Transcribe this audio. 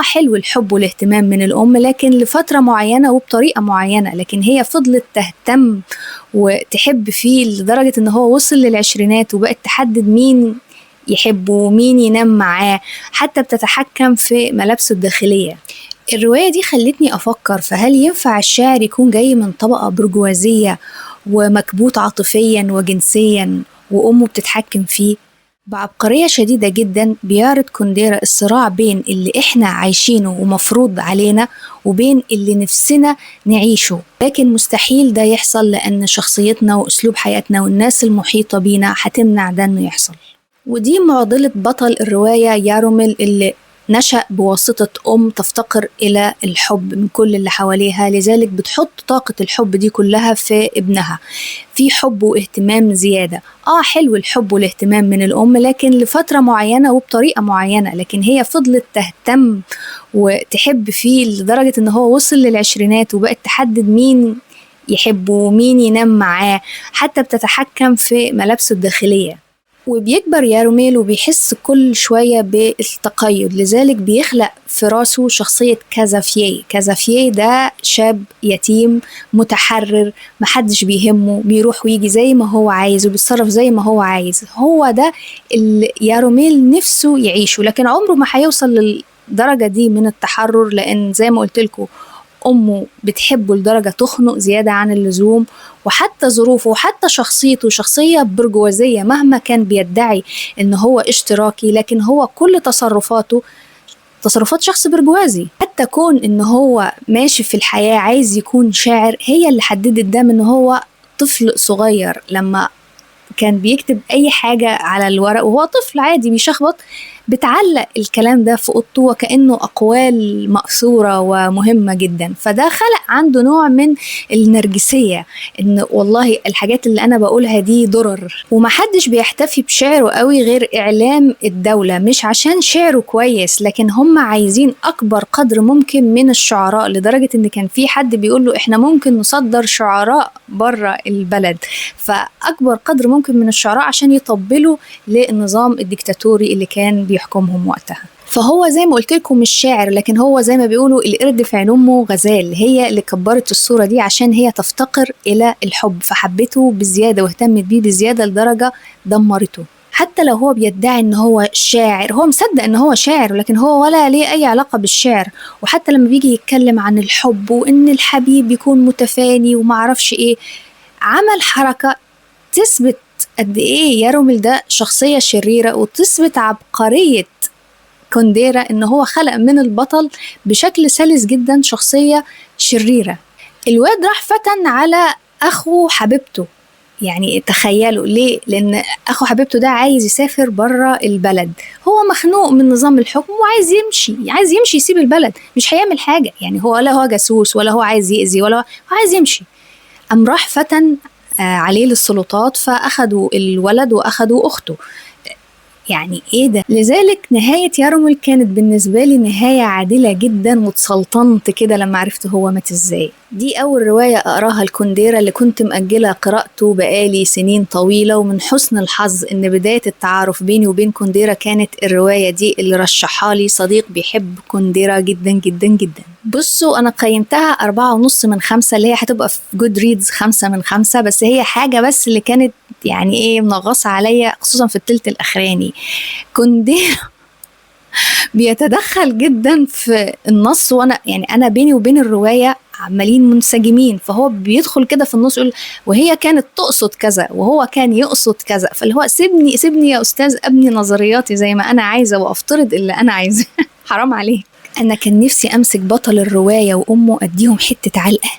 حلو الحب والاهتمام من الأم، لكن لفترة معينة وبطريقة معينة، لكن هي فضلت تهتم وتحب فيه لدرجة إن هو وصل للعشرينات وبقت تحدد مين يحبه ومين ينام معاه، حتى بتتحكم في ملابسه الداخلية. الرواية دي خلتني أفكر، فهل ينفع الشاعر يكون جاي من طبقة برجوازية ومكبوت عاطفيا وجنسيا وأمه بتتحكم فيه؟ بعبقرية شديدة جدا بيعرض كونديرا الصراع بين اللي إحنا عايشينه ومفروض علينا وبين اللي نفسنا نعيشه، لكن مستحيل ده يحصل لأن شخصيتنا وأسلوب حياتنا والناس المحيطة بينا هتمنع ده إنه يحصل. ودي معضلة بطل الرواية ياروميل اللي نشأ بواسطة أم تفتقر إلى الحب من كل اللي حواليها، لذلك بتحط طاقة الحب دي كلها في ابنها، في حب واهتمام زيادة. حلو الحب والاهتمام من الأم، لكن لفترة معينة وبطريقة معينة، لكن هي فضلت تهتم وتحب فيه لدرجة إن هو وصل للعشرينات وبقت تحدد مين يحبه ومين ينام معاه، حتى بتتحكم في ملابسه الداخلية. وبيكبر ياروميل وبيحس كل شوية بالتقيد، لذلك بيخلق في راسه شخصية كازافيه. كازافيه ده شاب يتيم متحرر، محدش بيهمه، بيروح ويجي زي ما هو عايز وبيتصرف زي ما هو عايز. هو ده اللي ياروميل نفسه يعيشه، لكن عمره ما هيوصل للدرجة دي من التحرر، لأن زي ما قلت لكم أمه بتحبه لدرجة تخنق زيادة عن اللزوم، وحتى ظروفه وحتى شخصيته شخصية برجوازية مهما كان بيدعي إن هو اشتراكي، لكن هو كل تصرفاته تصرفات شخص برجوازي. حتى كون إن هو ماشي في الحياة عايز يكون شاعر، هي اللي حددت ده من هو طفل صغير. لما كان بيكتب أي حاجة على الورق وهو طفل عادي بيشخبط، بتعلق الكلام ده في أوضته وكأنه أقوال مأثورة ومهمة جدا. فده خلق عنده نوع من النرجسية، إن والله الحاجات اللي أنا بقولها دي ضرر. ومحدش بيحتفي بشعره قوي غير إعلام الدولة، مش عشان شعره كويس، لكن هم عايزين أكبر قدر ممكن من الشعراء، لدرجة إن كان في حد بيقول له إحنا ممكن نصدر شعراء برا البلد، فأكبر قدر ممكن من الشعراء عشان يطبلوا للنظام الديكتاتوري اللي كان بيحكمهم وقتها. فهو زي ما قلت لكم مش شاعر، لكن هو زي ما بيقولوا القرد في عين امه غزال، هي اللي كبرت الصورة دي عشان هي تفتقر إلى الحب، فحبته بزيادة واهتمت بيه بزيادة لدرجة دمرته. حتى لو هو بيدعي ان هو شاعر، هو مصدق ان هو شاعر، لكن هو ولا ليه اي علاقة بالشعر. وحتى لما بيجي يتكلم عن الحب وان الحبيب يكون متفاني ومعرفش ايه، عمل حركة تثبت قد ايه ياروميل ده شخصية شريرة، وتثبت عبقرية كونديرا ان هو خلق من البطل بشكل سلس جدا شخصية شريرة. الواد راح فتن على اخو حبيبته، يعني تخيلوا ليه؟ لان اخو حبيبته ده عايز يسافر برا البلد، هو مخنوق من نظام الحكم وعايز يمشي، عايز يمشي يسيب البلد، مش هيعمل حاجة، يعني هو لا هو جاسوس ولا هو عايز يأذي ولا هو عايز يمشي. قام راح فتن عليه للسلطات، فأخدوا الولد وأخدوا أخته. يعني إيه ده؟ لذلك نهاية ياروميل كانت بالنسبة لي نهاية عادلة جدا، واتسلطنت كده لما عرفت هو مات إزاي. دي أول رواية أقراها الكونديرا اللي كنت مأجلة قراءته بقالي سنين طويلة، ومن حسن الحظ إن بداية التعارف بيني وبين كونديرا كانت الرواية دي اللي رشحها لي صديق بيحب كونديرا جدا جدا جدا. بصوا أنا قيمتها 4.5 من 5، اللي هي هتبقى في Goodreads 5 من 5، بس هي حاجة بس اللي كانت يعني إيه منغصة عليا، خصوصا في التلت الأخراني. كونديرا بيتدخل جدا في النص، وأنا يعني أنا بيني وبين الرواية عمالين منسجمين، فهو بيدخل كده في النص يقول وهي كانت تقصد كذا وهو كان يقصد كذا، فاللي هو سيبني سيبني يا أستاذ أبني نظرياتي زي ما أنا عايزة وأفترض اللي أنا عايزاه. حرام عليك. أنا كان نفسي أمسك بطل الرواية وأمه أديهم حتة علقة.